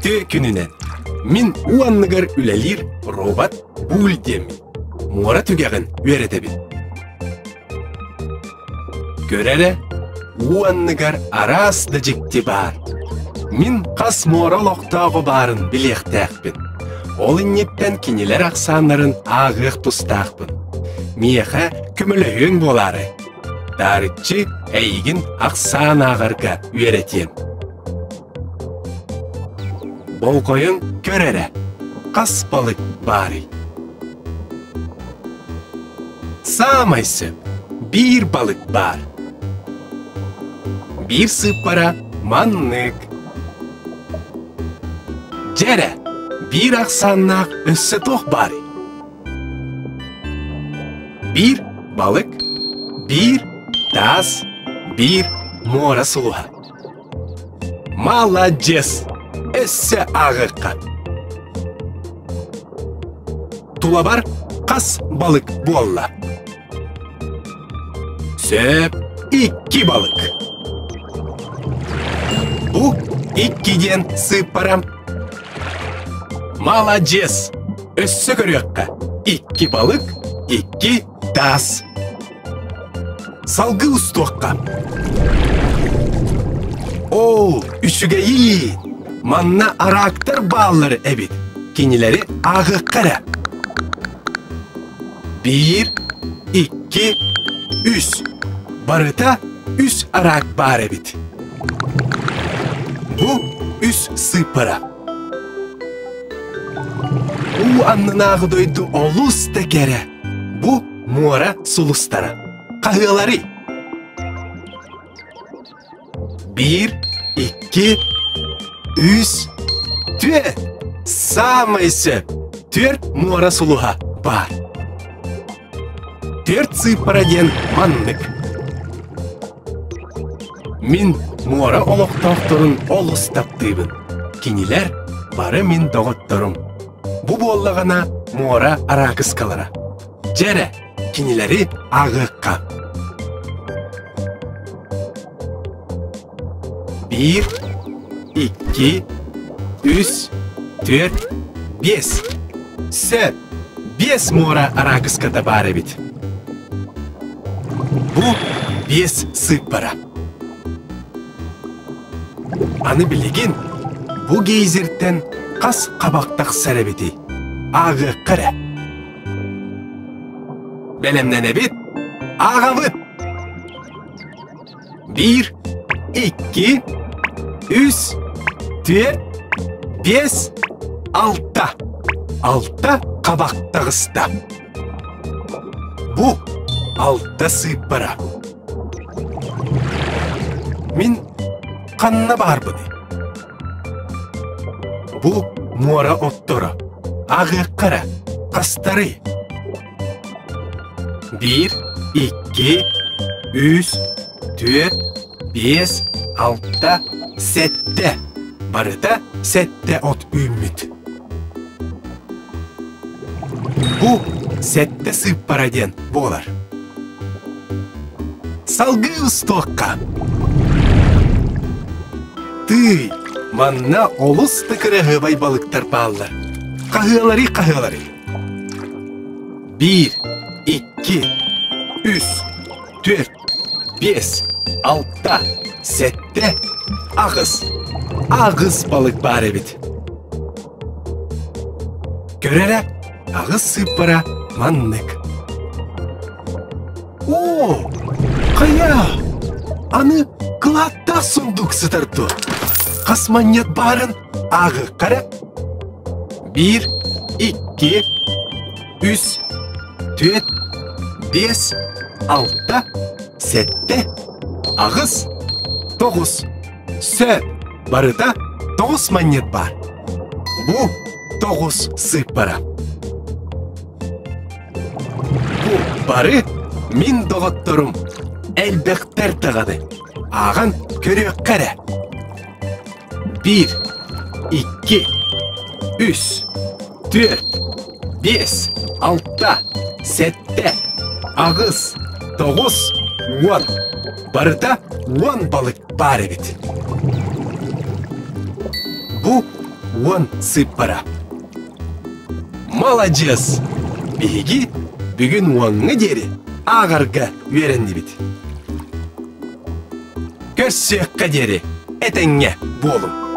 Үтүө күнүнэн! Мин уу анныгар үлэлиир робот Буль диэммин. Муора түгэҕин үөрэтэбин. Көр эрэ, уу анныгар араас да дьикти баар. Мин хас муора олохтооҕо баарын билиэхтээхпин. Ол инниттэн кинилэр ахсааннарын ааҕыах тустаахпын. Миэхэ көмөлөһүөҥ буолаарай? Таарыччы эйигин ахсаан ааҕарга үөрэтиэм. Болҕойон көр эрэ, хас балык баарый? Саамай сөп, биир балык баар. Биир сыыппара маннык. Дьэ эрэ, биир ахсааннаах өссө туох баарый? Биир балык, биир таас, биир муора сулуһа. Маладьыас! Өссө ааҕыахха. Тулабар хас балык буолла? Сөп, икки балык. Бу икки диэн сыыппарам. Маладьыас! Өссө көрүөххэ. Икки балык, икки таас. Салгыы устуохха. Оо, үчүгэйии! Манна араактар бааллар эбит. Кинилэри ааҕыахха эрэ. Биир, икки, үс. Барыта үс араак баар эбит. Бу үс сыыппара. Уу аннынааҕы дойду олус да кэрэ. Бу муора сулустара. Хаһыаларый? Биир, икки, үс, түөрт. Саамай сөп. Түөрт муора сулуһа баар. Түөрт сыыппара диэн маннык. Мин муора олохтоохторун олус таптыыбын. Кинилэр бары мин доҕотторум. Бу буоллаҕына муора араакыскалара. Дьэ эрэ, кинилэри ааҕыахха. Биир, икки, үс, түөрт, биэс. Сөп, биэс муора араакыската баар эбит. Бу биэс сыыппара. Аны билигин бу гейзертэн хас хабах тахсар эбитий? Ааҕыахха эрэ. Бэлэмнэнэбит, ааҕабыт! Биир, икки, үс, түөрт, биэс, алта. Алта хабах таҕыста. Бу алта сыыппара. Мин ханна баарбыный? Бу муора отторо. Ааҕыахха эрэ, хастарый? Биир, икки, үс, түөрт, биэс, алта, сэттэ. Барыта сэттэ от үүммүт. Бу сэттэ сыыппара диэн буолар. Салгыы устуохха. Тыый, манна олус да кыраһыабай балыктар бааллар. Хаһыаларый хаһыаларый. Биир, икки, үс, түөрт, биэс, алта, сэттэ, аҕыс. Аҕыс балык баар эбит. Көр эрэ, аҕыс сыыппара маннык. Оо, хайа! Аны кылааттаах сундук сытар дуо? Хас манньыат баарын ааҕыахха эрэ. Биир, икки, үс, түөрт, биэс, алта, сэттэ, аҕыс, тоҕус. Сөп, барыта тоҕус манньыат баар. Бу тоҕус сыыппара. Бу бары мин доҕотторум элбэхтэр даҕаны. Ааҕан көрүөххэ эрэ. Биир, икки, үс, түөрт, биэс, алта, сэттэ, аҕыс, тоҕус, уон. Барыта уон балык баар эбит. Бу Уон сыыппара. Маладьыас! Биһиги бүгүн уоҥҥа диэри ааҕарга үөрэннибит. Көрсүөххэ диэри этэҥҥэ буолуҥ!